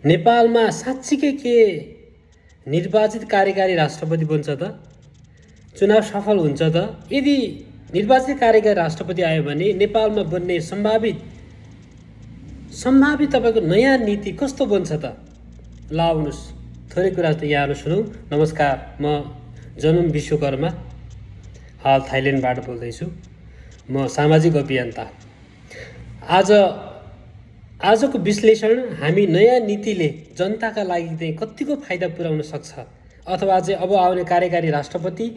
नेपालमा साँच्चीकै के निर्वाचित कार्यकारी राष्ट्रपति बन्छ त? चुनाव सफल हुन्छ त? यदि निर्वाचित कार्यकारी राष्ट्रपति आयो भने नेपालमा बन्ने सम्भावित तपाईँको नयाँ नीति कस्तो बन्छ त? ल आउनुहोस् थोरै कुरा त यहाँहरू सुनौँ। नमस्कार, म जनुम विश्वकर्मा, हाल थाइल्यान्डबाट बोल्दैछु। म सामाजिक अभियन्ता। आजको विश्लेषण हामी नयाँ नीतिले जनताका लागि चाहिँ कतिको फाइदा पुर्याउन सक्छ, अथवा चाहिँ अब आउने कार्यकारी राष्ट्रपति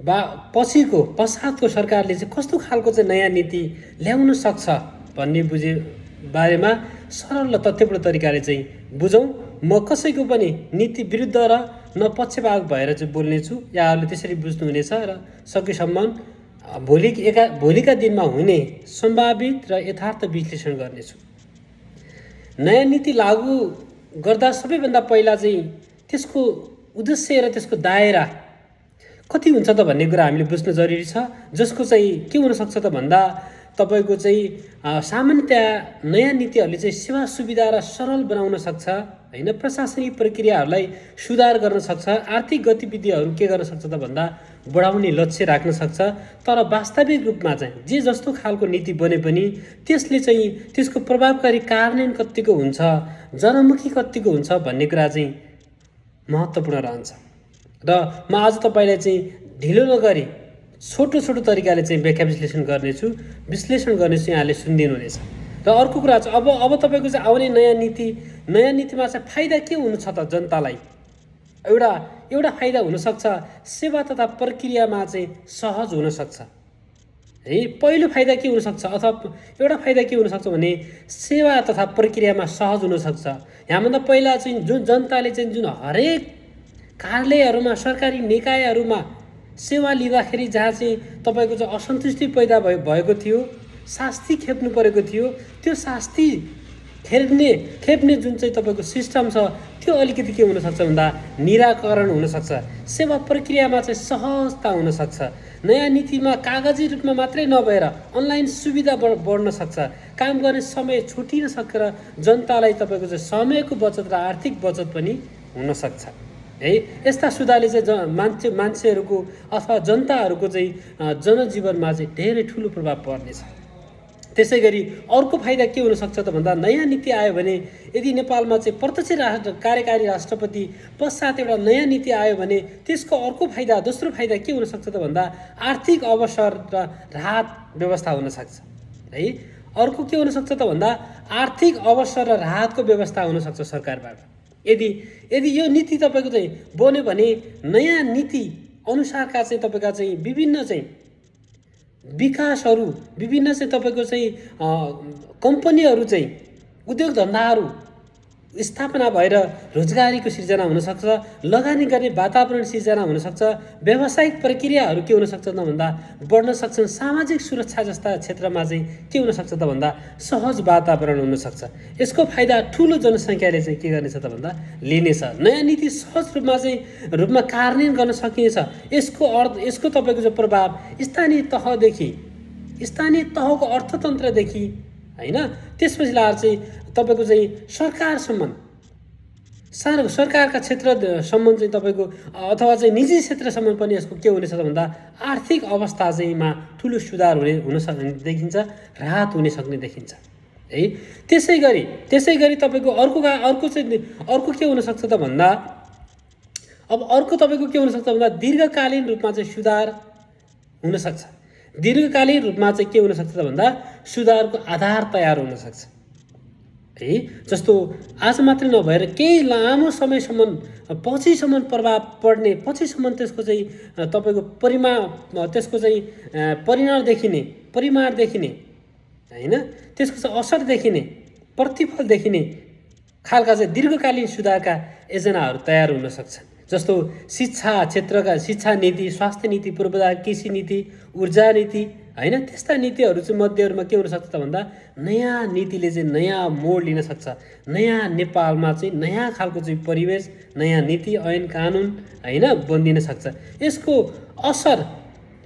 पश्चातको सरकारले चाहिँ कस्तो खालको चाहिँ नयाँ नीति ल्याउन सक्छ भन्ने बारेमा सरल र तथ्यपूर्ण तरिकाले चाहिँ बुझौँ। म कसैको पनि नीति विरुद्ध र न पक्षपात भएर चाहिँ बोल्नेछु। यहाँहरूले त्यसरी बुझ्नुहुनेछ र सकेसम्म भोलिका दिनमा हुने सम्भावित र यथार्थ विश्लेषण गर्नेछु। नयाँ नीति लागू गर्दा सबैभन्दा पहिला चाहिँ त्यसको उद्देश्य र त्यसको दायरा कति हुन्छ त भन्ने कुरा हामीले बुझ्नु जरुरी छ। जसको चाहिँ के हुनसक्छ त भन्दा तपाईँको चाहिँ सामान्यतया नयाँ नीतिहरूले चाहिँ सेवा सुविधा र सरल बनाउन सक्छ, होइन, प्रशासनिक प्रक्रियाहरूलाई सुधार गर्न सक्छ, आर्थिक गतिविधिहरू के गर्न सक्छ त भन्दा बढाउने लक्ष्य राख्न सक्छ। तर वास्तविक रूपमा चाहिँ जे जस्तो खालको नीति बने पनि त्यसले चाहिँ त्यसको प्रभावकारी कार्यान्वयन कतिको हुन्छ, जनमुखी कतिको हुन्छ भन्ने कुरा चाहिँ महत्त्वपूर्ण रहन्छ। र म आज तपाईँलाई चाहिँ ढिलो नगरी छोटो तरिकाले चाहिँ व्याख्या विश्लेषण गर्नेछु। यहाँले सुनिदिनुहुनेछ। र अर्को कुरा चाहिँ अब तपाईँको चाहिँ आउने नयाँ नीतिमा चाहिँ फाइदा के हुनु छ त जनतालाई? एउटा फाइदा हुनसक्छ सेवा तथा प्रक्रियामा चाहिँ सहज हुनसक्छ है। पहिलो फाइदा के हुनसक्छ, अथवा एउटा फाइदा के हुनसक्छ भने सेवा तथा प्रक्रियामा सहज हुनसक्छ। यहाँभन्दा पहिला चाहिँ जुन जनताले चाहिँ जुन हरेक कार्यालयहरूमा, सरकारी निकायहरूमा सेवा लिँदाखेरि जहाँ चाहिँ तपाईँको चाहिँ असन्तुष्टि पैदा भएको थियो, शास्ति खेप्नु परेको थियो, त्यो शास्ति खेप्ने जुन चाहिँ तपाईँको सिस्टम छ त्यो अलिकति के हुनसक्छ भन्दा निराकरण हुनसक्छ। सेवा प्रक्रियामा चाहिँ सहजता हुनसक्छ। नयाँ नीतिमा कागजी रूपमा मात्रै नभएर अनलाइन सुविधा बढ्न सक्छ। काम गर्ने समय छुटिन सकेर जनतालाई तपाईँको चाहिँ समयको बचत र आर्थिक बचत पनि हुनसक्छ है। यस्ता सुधारले चाहिँ मान्छेहरूको अथवा जनताहरूको चाहिँ जनजीवनमा चाहिँ धेरै ठुलो प्रभाव पर्नेछ। त्यसै गरी अर्को फाइदा के हुनसक्छ त भन्दा नयाँ नीति आयो भने यदि नेपालमा चाहिँ प्रत्यक्ष कार्यकारी राष्ट्रपति पश्चात एउटा नयाँ नीति आयो भने त्यसको दोस्रो फाइदा के हुनसक्छ त भन्दा आर्थिक अवसर र राहत व्यवस्था हुनसक्छ है। अर्को के हुनसक्छ त भन्दा आर्थिक अवसर र राहतको व्यवस्था हुनसक्छ सरकारबाट। यदि यो नीति तपाईँको चाहिँ बन्यो भने नयाँ नीति अनुसारका चाहिँ तपाईँका चाहिँ विभिन्न चाहिँ विकासहरू, विभिन्न चाहिँ तपाईँको चाहिँ कम्पनीहरू चाहिँ उद्योग धन्दाहरू स्थापना भएर रोजगारीको सिर्जना हुनसक्छ, लगानी गर्ने वातावरण सिर्जना हुनसक्छ, व्यावसायिक प्रक्रियाहरू के हुनसक्छ त भन्दा बढ्न सक्छन्, सामाजिक सुरक्षा जस्ता क्षेत्रमा चाहिँ के हुनसक्छ त भन्दा सहज वातावरण हुनसक्छ। यसको फाइदा ठुलो जनसङ्ख्याले चाहिँ के गर्नेछ त भन्दा लिनेछ। नयाँ नीति सहज रूपमा कार्यान्वयन गर्न सकिनेछ। यसको तपाईँको जो प्रभाव स्थानीय तहको अर्थतन्त्रदेखि, होइन, त्यसपछि लाएर चाहिँ तपाईँको चाहिँ सरकारका क्षेत्रसम्म चाहिँ तपाईँको अथवा चाहिँ निजी क्षेत्रसम्म पनि यसको के हुनेछ त भन्दा आर्थिक अवस्था चाहिँमा ठुलो सुधार हुन सक्ने देखिन्छ, राहत हुने सक्ने देखिन्छ है। त्यसै गरी तपाईँको अर्को के हुनसक्छ त भन्दा अर्को तपाईँको के हुनसक्छ भन्दा दीर्घकालीन रूपमा चाहिँ सुधार हुनसक्छ। दीर्घकालीन रूपमा चाहिँ के हुनसक्छ त भन्दा सुधारको आधार तयार हुनसक्छ है। जस्तो आज मात्रै नभएर केही लामो समयसम्म पछिसम्म प्रभाव पर्ने, पछिसम्म त्यसको चाहिँ तपाईँको परिमाण देखिने, होइन, त्यसको चाहिँ असर देखिने, प्रतिफल देखिने खालका चाहिँ दीर्घकालीन सुधारका योजनाहरू तयार हुन सक्छन्। जस्तो शिक्षा नीति, स्वास्थ्य नीति, पूर्वाधार कृषि नीति, ऊर्जा नीति, होइन, त्यस्ता नीतिहरू चाहिँ मध्यहरूमा के हुनसक्छ त भन्दा नयाँ नीतिले चाहिँ नयाँ मोड लिन सक्छ। नयाँ नेपालमा चाहिँ नयाँ खालको चाहिँ परिवेश, नयाँ नीति, ऐन कानुन, होइन, बनिदिन सक्छ। यसको असर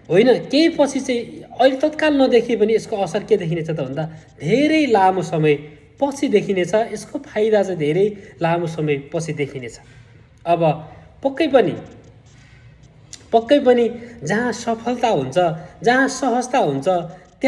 होइन केही पछि चाहिँ अहिले तत्काल नदेखिए पनि यसको असर के देखिनेछ त भन्दा धेरै लामो समय पछि देखिनेछ, यसको फाइदा चाहिँ धेरै लामो समय पछि देखिनेछ। अब पक्कै पनि जहाँ सफलता हुन्छ, जहाँ सहजता हुन्छ,